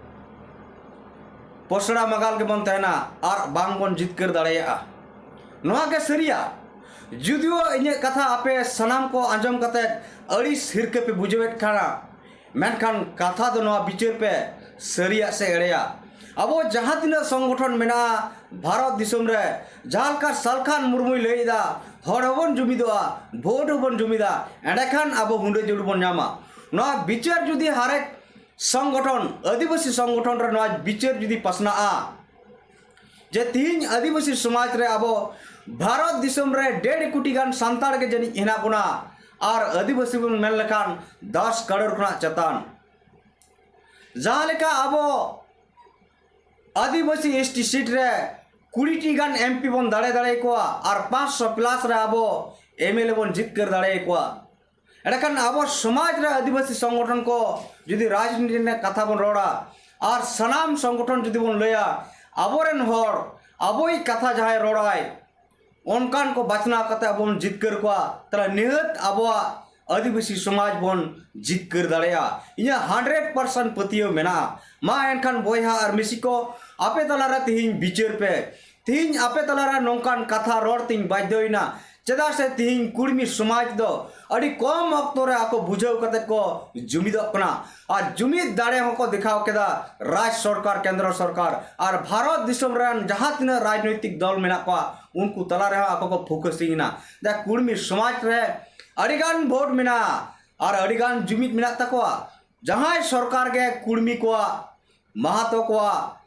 ᱯᱚᱥᱲᱟ ᱢᱟᱜᱟᱞ ᱜᱮᱵᱚᱱ ᱛᱟᱦᱮᱱᱟ ᱟᱨ ᱵᱟᱝ ᱵᱚᱱ ᱡᱤᱛᱠᱟᱹᱨ ᱫᱟᱲᱮᱭᱟᱜᱼᱟ᱾ ᱱᱚᱣᱟ ᱜᱮ ᱥᱟᱹᱨᱤᱭᱟ᱾ ᱡᱩᱫᱤᱭᱳ ᱤᱧᱟᱹᱜ ᱠᱟᱛᱷᱟ ᱟᱯᱮ ᱥᱟᱱᱟᱢ ᱠᱚ ᱟᱸᱡᱚᱢ ᱠᱟᱛᱮ ᱟᱹᱲᱤᱥ ᱦᱤᱨᱠᱟᱹ ᱯᱮ ᱵᱩᱡᱷᱟᱹᱣᱮᱫ ᱠᱷᱟᱱ, ᱢᱮᱱᱠᱷᱟᱱ ᱠᱟᱛᱷᱟ ᱫᱚ ᱱᱚᱣᱟ ᱵᱤᱪᱟᱹᱨ ᱯᱮ, ᱥᱟᱹᱨᱤᱭᱟᱜ ᱥᱮ ᱮᱲᱮᱭᱟᱜ᱾ ᱟᱵᱚ ᱡᱟᱦᱟᱸ ᱛᱤᱱᱟᱹᱜ ᱥᱚᱝᱜᱚᱴᱷᱚᱱ ᱢᱮᱱᱟᱜᱼᱟ ᱵᱷᱟᱨᱚᱛ ᱫᱤᱥᱚᱢ ᱨᱮ, ᱡᱟᱦᱟᱸ ᱞᱮᱠᱟ ᱥᱟᱞᱠᱷᱟᱱ ᱢᱩᱨᱢᱩᱭ ᱞᱟᱹᱭ ᱮᱫᱟ, ᱦᱚᱲ ᱦᱚᱸᱵᱚᱱ ᱡᱩᱢᱤᱫᱚᱜᱼᱟ, ᱵᱷᱳᱴ ᱦᱚᱸᱵᱚᱱ ᱡᱩᱢᱤᱫᱟ, ᱮᱸᱰᱮᱠᱷᱟᱱ ᱟᱵᱚ ᱦᱩᱸᱰᱟᱹ ᱡᱩᱲᱩ ᱵᱚᱱ ᱧᱟᱢᱟ᱾ ᱱᱚᱣᱟ ᱵᱤᱪᱟᱹᱨ ᱡᱩᱫᱤ ᱦᱟᱨᱮᱠ ᱥᱚᱝᱜᱚᱴᱷᱚᱱ, ᱟᱹᱫᱤᱵᱟᱹᱥᱤ ᱥᱚᱝᱜᱚᱴᱷᱚᱱ ᱨᱮ ᱱᱚᱣᱟ ᱵᱤᱪᱟᱹᱨ ᱡᱩᱫᱤ ᱯᱟᱥᱱᱟᱜᱼᱟ, ᱡᱮ ᱛᱤᱦᱤᱧ ᱟᱹᱫᱤᱵᱟᱹᱥᱤ ᱥᱚᱢᱟᱡᱽ ᱨᱮ ᱟᱵᱚ ᱵᱷᱟᱨᱚᱛ ᱫᱤᱥᱚᱢ ᱨᱮ ᱰᱮᱲ ᱠᱳᱴᱤ ᱜᱟᱱ ᱥᱟᱱᱛᱟᱲ ᱜᱮ ᱡᱟᱹᱱᱤᱡ ᱦᱮᱱᱟᱜ ᱵᱚᱱᱟ, ᱟᱨ ᱟᱹᱫᱤᱵᱟᱹᱥᱤ ᱵᱚᱱ ᱢᱮᱱ ᱞᱮᱠᱷᱟᱱ ᱫᱚᱥ ᱠᱟᱨᱳᱲ ᱠᱷᱚᱱᱟᱜ ᱪᱮᱛᱟᱱ᱾ ᱡᱟᱦᱟᱸ ᱞᱮᱠᱟ ᱟᱵᱚ ᱟᱹᱫᱤᱵᱟᱹᱥᱤ ᱮᱥ ᱴᱤ ᱥᱤᱴ ᱨᱮ ᱠᱩᱲᱤ ᱴᱤ ᱜᱟᱱ ᱮᱢ ᱯᱤ ᱵᱚᱱ ᱫᱟᱲᱮ ᱫᱟᱲᱮᱭᱟᱠᱚᱣᱟ ᱟᱨ ᱯᱟᱸᱪᱥᱚ ᱯᱞᱟᱥ ᱨᱮ ᱟᱵᱚ ᱮᱢ ᱮᱞ ᱮ ᱵᱚᱱ ᱡᱤᱛᱠᱟᱹᱨ ᱫᱟᱲᱮᱭᱟᱠᱚᱣᱟ᱾ ᱮᱸᱰᱮᱠᱷᱟᱱ ᱟᱵᱚ ᱥᱚᱢᱟᱡᱽ ᱨᱮ ᱟᱹᱫᱤᱵᱟᱹᱥᱤ ᱥᱚᱝᱜᱚᱴᱷᱚᱱ ᱠᱚ ᱡᱩᱫᱤ ᱨᱟᱡᱽᱱᱤᱛᱤ ᱨᱮᱱᱟᱜ ᱠᱟᱛᱷᱟ ᱵᱚᱱ ᱨᱚᱲᱟ ᱟᱨ ᱥᱟᱱᱟᱢ ᱥᱚᱝᱜᱚᱴᱷᱚᱱ ᱡᱩᱫᱤ ᱵᱚᱱ ᱞᱟᱹᱭᱟ, ᱟᱵᱚᱨᱮᱱ ᱦᱚᱲ ᱟᱵᱚᱭᱤᱡ ᱠᱟᱛᱷᱟ ᱡᱟᱦᱟᱸᱭ ᱨᱚᱲᱟᱭ, ᱚᱱᱠᱟᱱ ᱠᱚ ᱵᱟᱪᱷᱱᱟᱣ ᱠᱟᱛᱮ ᱟᱵᱚ ᱵᱚᱱ ᱡᱤᱛᱠᱟᱹᱨ ᱠᱚᱣᱟ, ᱛᱟᱦᱞᱮ ᱱᱤᱦᱟᱹᱛ ᱟᱵᱚᱣᱟᱜ ᱟᱹᱫᱤᱵᱟᱹᱥᱤ ᱥᱚᱢᱟᱡᱽ ᱵᱚᱱ ᱡᱤᱛᱠᱟᱹᱨ ᱫᱟᱲᱮᱭᱟᱜᱼᱟ᱾ ᱤᱧᱟᱹᱜ ᱦᱟᱱᱰᱨᱮᱰ ᱯᱟᱨᱥᱮᱱᱴ ᱯᱟᱹᱛᱭᱟᱹᱣ ᱢᱮᱱᱟᱜᱼᱟ᱾ ᱢᱟ ᱮᱱᱠᱷᱟᱱ ᱵᱚᱭᱦᱟ ᱟᱨ ᱢᱤᱥᱤ ᱠᱚ, ᱟᱯᱮ ᱛᱟᱞᱟᱨᱮ ᱛᱤᱦᱤᱧ ᱵᱤᱪᱟᱹᱨ ᱯᱮ, ᱛᱤᱦᱤᱧ ᱟᱯᱮ ᱛᱟᱞᱟᱨᱮ ᱱᱚᱝᱠᱟᱱ ᱠᱟᱛᱷᱟ ᱨᱚᱲ ᱛᱤᱧ ᱵᱟᱫᱽᱫᱷᱚᱭᱮᱱᱟ᱾ ᱪᱮᱫᱟᱜ ᱥᱮ ᱛᱤᱦᱤᱧ ᱠᱩᱲᱢᱤ ᱥᱚᱢᱟᱡᱽ ᱫᱚ ᱟᱹᱰᱤ ᱠᱚᱢ ᱚᱠᱛᱚ ᱨᱮ ᱟᱠᱚ ᱵᱩᱡᱷᱟᱹᱣ ᱠᱟᱛᱮ ᱠᱚ ᱡᱩᱢᱤᱫᱚᱜ ᱠᱟᱱᱟ᱾ ᱟᱨ ᱡᱩᱢᱤᱫ ᱫᱟᱲᱮ ᱦᱚᱸᱠᱚ ᱫᱮᱠᱷᱟᱣ ᱠᱮᱫᱟ᱾ ᱨᱟᱡᱽ ᱥᱚᱨᱠᱟᱨ, ᱠᱮᱱᱫᱨᱚ ᱥᱚᱨᱠᱟᱨ ᱟᱨ ᱵᱷᱟᱨᱚᱛ ᱫᱤᱥᱚᱢ ᱨᱮᱱ ᱡᱟᱦᱟᱸ ᱛᱤᱱᱟᱹᱜ ᱨᱟᱡᱽᱱᱳᱭᱛᱤᱠ ᱫᱚᱞ ᱢᱮᱱᱟᱜ ᱠᱚᱣᱟ, ᱩᱱᱠᱩ ᱛᱟᱞᱟ ᱨᱮᱦᱚᱸ ᱟᱠᱚ ᱠᱚ ᱯᱷᱳᱠᱟᱥᱤᱝ ᱮᱱᱟ᱾ ᱡᱟ ᱠᱩᱲᱢᱤ ᱥᱚᱢᱟᱡᱽ ᱨᱮ ᱟᱹᱰᱤᱜᱟᱱ ᱵᱷᱳᱴ ᱢᱮᱱᱟᱜᱼᱟ ᱟᱨ ᱟᱹᱰᱤᱜᱟᱱ ᱡᱩᱢᱤᱫ ᱢᱮᱱᱟᱜ ᱛᱟᱠᱚᱣᱟ᱾ ᱡᱟᱦᱟᱸᱭ ᱥᱚᱨᱠᱟᱨ ᱜᱮ ᱠᱩᱲᱢᱤ ᱠᱚᱣᱟᱜ, ᱢᱟᱦᱟᱛᱚ ᱠᱚᱣᱟᱜ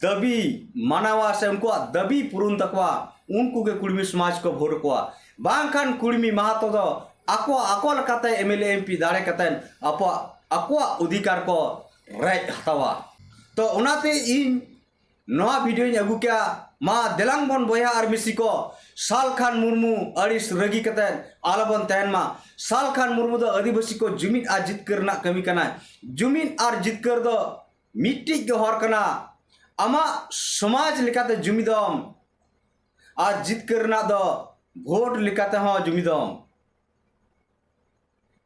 ᱫᱟᱹᱵᱤ ᱢᱟᱱᱟᱣᱟ ᱥᱮ ᱩᱱᱠᱩᱣᱟᱜ ᱫᱟᱹᱵᱤ ᱯᱩᱨᱩᱱ ᱛᱟᱠᱚᱣᱟ, ᱩᱱᱠᱩ ᱜᱮ ᱠᱩᱲᱢᱤ ᱥᱚᱢᱟᱡᱽ ᱠᱚ ᱵᱷᱳᱴ ᱠᱚᱣᱟ᱾ ᱵᱟᱝᱠᱷᱟᱱ ᱠᱩᱲᱢᱤ ᱢᱟᱦᱟᱛᱚ ᱫᱚ ᱟᱠᱚ, ᱟᱠᱚ ᱞᱮᱠᱟᱛᱮ M L A, M P ᱫᱟᱲᱮ ᱠᱟᱛᱮ ᱟᱠᱚᱣᱟᱜ, ᱟᱠᱚᱣᱟᱜ ᱚᱫᱷᱤᱠᱟᱨ ᱠᱚ ᱨᱮᱡ ᱦᱟᱛᱟᱣᱟ᱾ ᱛᱚ ᱚᱱᱟᱛᱮ ᱤᱧ ᱱᱚᱣᱟ ᱵᱷᱤᱰᱤᱭᱳᱧ ᱟᱹᱜᱩ ᱠᱮᱜᱼᱟ᱾ ᱢᱟ ᱫᱮᱞᱟᱝ ᱵᱚᱱ ᱵᱚᱭᱦᱟ ᱟᱨ ᱢᱤᱥᱤ ᱠᱚ, ᱥᱟᱞ ᱠᱷᱟᱱ ᱢᱩᱨᱢᱩ ᱟᱹᱲᱤᱥ ᱨᱟᱹᱜᱤ ᱠᱟᱛᱮ ᱟᱞᱚᱵᱚᱱ ᱛᱟᱦᱮᱱ ᱢᱟ᱾ ᱥᱟᱞ ᱠᱷᱟᱱ ᱢᱩᱨᱢᱩ ᱫᱚ ᱟᱹᱫᱤᱵᱟᱹᱥᱤ ᱠᱚ ᱡᱩᱢᱤᱫ ᱟᱨ ᱡᱤᱛᱠᱟᱹᱨ ᱨᱮᱱᱟᱜ ᱠᱟᱹᱢᱤ ᱠᱟᱱᱟᱭ᱾ ᱡᱩᱢᱤᱫ ᱟᱨ ᱡᱤᱛᱠᱟᱹᱨ ᱫᱚ ᱢᱤᱫᱴᱤᱡ ᱜᱮ ᱦᱚᱨ ᱠᱟᱱᱟ᱾ ᱟᱢᱟᱜ ᱥᱚᱢᱟᱡᱽ ᱞᱮᱠᱟᱛᱮ ᱡᱩᱢᱤᱫᱚᱜ ᱟᱨ ᱡᱤᱛᱠᱟᱹᱨ ᱨᱮᱱᱟᱜ ᱫᱚ ᱵᱷᱳᱴ ᱞᱮᱠᱟᱛᱮ ᱦᱚᱸ ᱡᱩᱢᱤᱫᱚᱜ᱾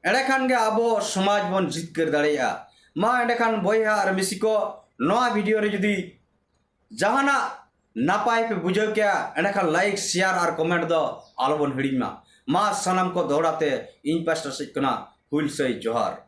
ᱮᱸᱰᱮᱠᱷᱟᱱ ᱜᱮ ᱟᱵᱚ ᱥᱚᱢᱟᱡᱽ ᱵᱚᱱ ᱡᱤᱛᱠᱟᱹᱨ ᱫᱟᱲᱮᱭᱟᱜᱼᱟ᱾ ᱢᱟ ᱮᱸᱰᱮᱠᱷᱟᱱ ᱵᱚᱭᱦᱟ ᱟᱨ ᱢᱤᱥᱤ ᱠᱚ, ᱱᱚᱣᱟ ᱵᱷᱤᱰᱤᱭᱳ ᱨᱮ ᱡᱩᱫᱤ ᱡᱟᱦᱟᱱᱟᱜ ᱱᱟᱯᱟᱭ ᱯᱮ ᱵᱩᱡᱷᱟᱹᱣ ᱠᱮᱜᱼᱟ, ᱮᱸᱰᱮᱠᱷᱟᱱ ᱞᱟᱭᱤᱠ, ᱥᱮᱭᱟᱨ ᱟᱨ ᱠᱚᱢᱮᱱᱴ ᱫᱚ ᱟᱞᱚᱵᱚᱱ ᱦᱤᱲᱤᱧ ᱢᱟ᱾ ᱢᱟ ᱥᱟᱱᱟᱢ ᱠᱚ ᱫᱚᱦᱲᱟ ᱛᱮ ᱤᱧ ᱯᱟᱥᱴᱟ ᱥᱮᱫ ᱠᱷᱚᱱᱟᱜ ᱦᱩᱞᱥᱟᱹᱭ ᱡᱚᱦᱟᱨ᱾